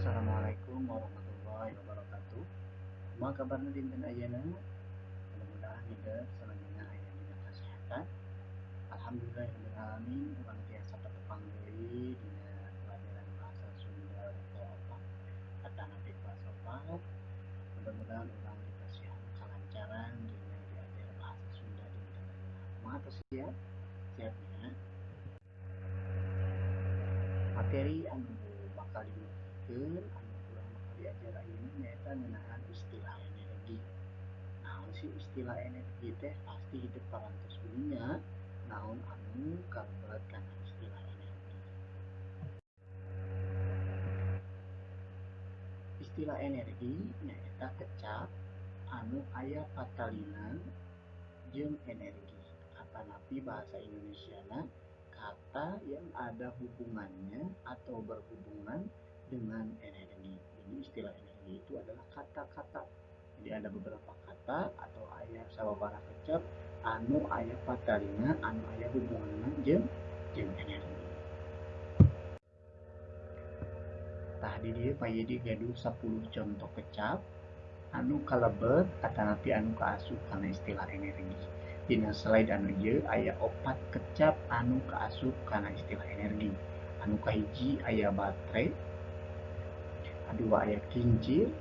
Assalamualaikum warahmatullahi wabarakatuh. Kumaha kabarna dinten ayeuna? Mudah-mudahan hidep salajengna aya dina kasehatan. Alhamdulillahirabbil alamin, urang tiasa patepang deui dina pelajaran bahasa Sunda level 4 atanapi kelas 4. Mudah-mudahan urang dipasihan kalancaran dina diajar bahasa Sunda dinten ayeuna. Kumaha tos siap? Siap nya? Materi anu bakal didugikeun anu urang bakal diajar ayeuna nyaeta ngeunaan istilah energi. Naon sih istilah energi teh? Pasti hidep parantos uninga naon anu kalebet kana istilah energi. Istilah energi nyaeta kecap anu aya patalina jeung energi atanapi bahasa Indonesiana kata yang ada hubungannya atau berhubungan dengan energi. Jadi istilah energi itu adalah kata-kata. Jadi ada beberapa kata atau aya sababaraha kecap anu aya patalina, anu aya hubunganna jeung energi. Tah di dieu Pak Yedi gaduh 10 contoh kecap anu kalebet atanapi anu kaasup kana istilah energi. Dina slide anu ieu aya 4 kecap anu kaasup kana istilah energi. Anu kahiji aya baterai, kadua aya kincir,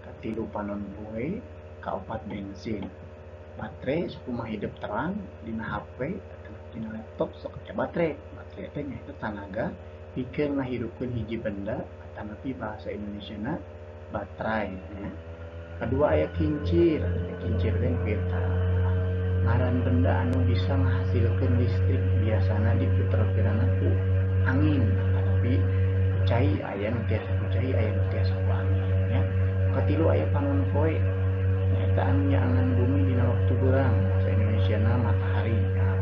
katilu panon poe, kaopat bensin. Baterai sakumaha hidep terang dina HP atau dina laptop sok aya baterai. Baterai teh nyaeta tanaga pikeun ngahirupkeun hiji benda atanapi bahasa Indonesiana baterai nya. Kadua aya kincir, kincir teh kita ngaran benda anu bisa ngahasilkeun listrik biasana diputer-pirana ku angin atanapi ku cai, aya nu tiasa ku cai, aya nu tiasa ku angin nya. Katilu aya panon poe nyaeta anu nyaangan bumi dina waktu beurang, bahasa Indonesiana matahari, nah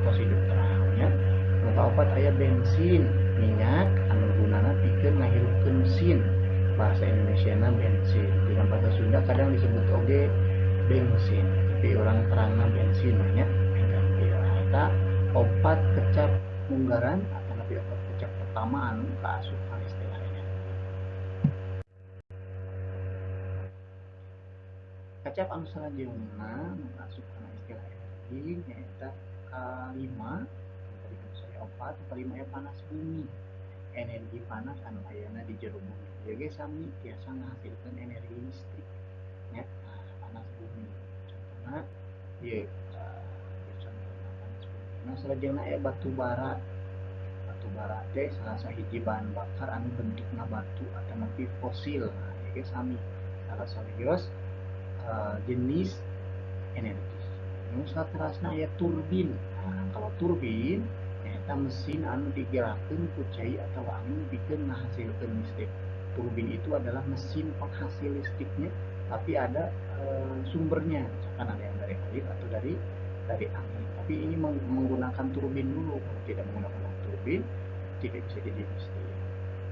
tos hidup terang nya. Nu kaopat aya bensin, minyak anu gunana pikeun ngahirupkeun mesin, bahasa Indonesiana bensin. Dina bahasa Sunda kadang disebut oge bensin, tapi orang terangna bensin nya. Eta 4 kecap munggaran atanapi 4 kecap pertama anu kaasup kana istilah energi. Kecap anu salajengna nu kaasup kana istilah energi nyaeta kalima, tadi kan saya 4, kalima aya panas bumi. Energi panas anu ayana di jero bumi. Ieu ge sami tiasa ngahasilkeun energi listrik nya. Nah, panas bumi contohna ieu, contohna panas bumi. Nah, salajengna aya batu bara. Batu bara teh salah sahiji bahan bakar anu bentukna batu atanapi fosil. Nah, ieu ge sami salah sawios jenis energi. Nu saterasna aya turbin. Nah, kalau turbin nyaeta mesin anu digerakkeun ku cai atawa angin pikeun ngahasilkeun listrik. Turbin itu adalah mesin penghasil listriknya, tapi ada sumbernya, misalkan ada yang dari air atau dari angin. Tapi ini menggunakan turbin dulu. Kalau tidak menggunakan turbin, tidak bisa jadi listrik.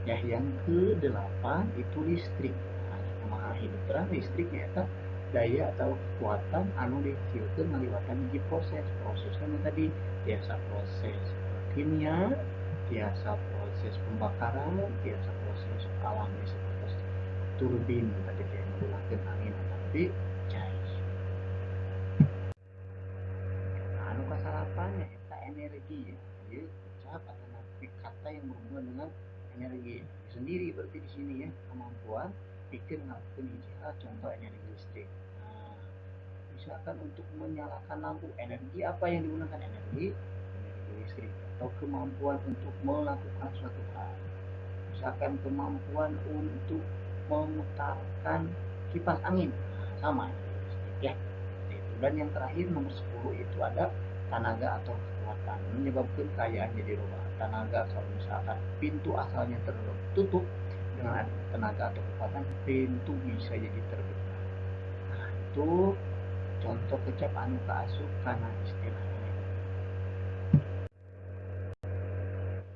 Ya, yang ke-8 itu listrik. Nah, kumaha hidup terang listrik nyaeta daya atau kekuatan anu dihasilkeun ngaliwatan hiji proses. Prosesnya tadi tiasa proses kimia, tiasa proses pembakaran, tiasa proses alami seperti turbin tadi yang menggunakan angin tapi cai. Nah, anu kasalapan nyaeta energi ya. Jadi kecap atau kata yang berhubungan dengan energi sendiri berarti di sini ya, kemampuan pikir ngelakuin hiji hal, contoh energi listrik. Nah, misalkan untuk menyalakan lampu, energi apa yang digunakan? Energi listrik atau kemampuan untuk melakukan suatu hal. Misalkan kemampuan untuk memutarkan kipas angin, nah, sama energi listrik ya. Itu. Dan yang terakhir nomor 10 itu ada tenaga atau kekuatan menyebabkan keadaan jadi rubah. Tenaga kalau misalkan pintu asalnya tertutup dengan tenaga atau kekuatan, pintu bisa jadi terbuka. Nah, itu contoh kecap anu kaasup kana istilah energi.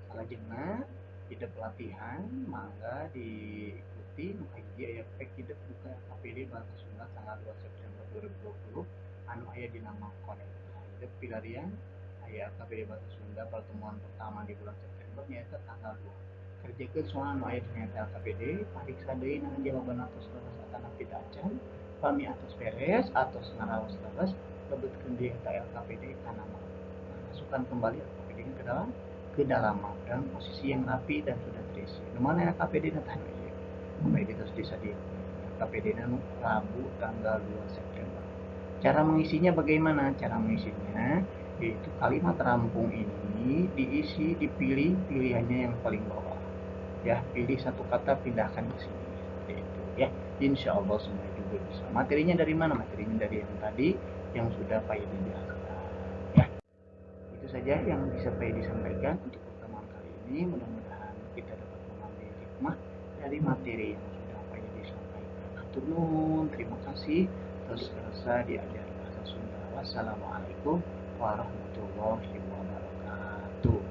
Salajengna ide pelatihan mangga diikuti. Nu kahiji aya pek hidep buka KPD Bahasa Sunda tanggal 2 September 2020 anu aya dina Mangkonek. Nah, hidep pilarian aya KPD Bahasa Sunda pertemuan pertama di bulan September nyaeta tanggal 2. Kerjakeun soal nu aya dina eta LKPD, pariksa deui naha jawaban atos leres atanapi teu acan. Pami atos beres, atos ngaraos leres, lebetkeun deui eta LKPD kana map. Nah, masukkan kembali LKPD ke dalam map dalam posisi yang rapi dan sudah terisi. Nu mana LKPD na tah nu ieu? LKPD terus disadiakeun. LKPD na nu Rabu tanggal 2 September. Cara mengisinya bagaimana? Cara mengisinya yaitu kalimat rampung ini diisi, dipilih pilihannya yang paling bawah. Ya, pilih satu kata, pindahkan ke sini, seperti itu ya. Insya Allah semua juga bisa. Materinya dari mana? Materinya dari yang tadi yang sudah Pak Yedi jelaskan ya. Itu saja yang bisa Pak Yedi sampaikan untuk pertemuan kali ini. Mudah-mudahan kita dapat mengambil hikmah dari materi yang sudah Pak Yedi sampaikan. Hatur nuhun, terima kasih. Terus kerasa diajar bahasa Sunda. Wassalamualaikum warahmatullahi wabarakatuh.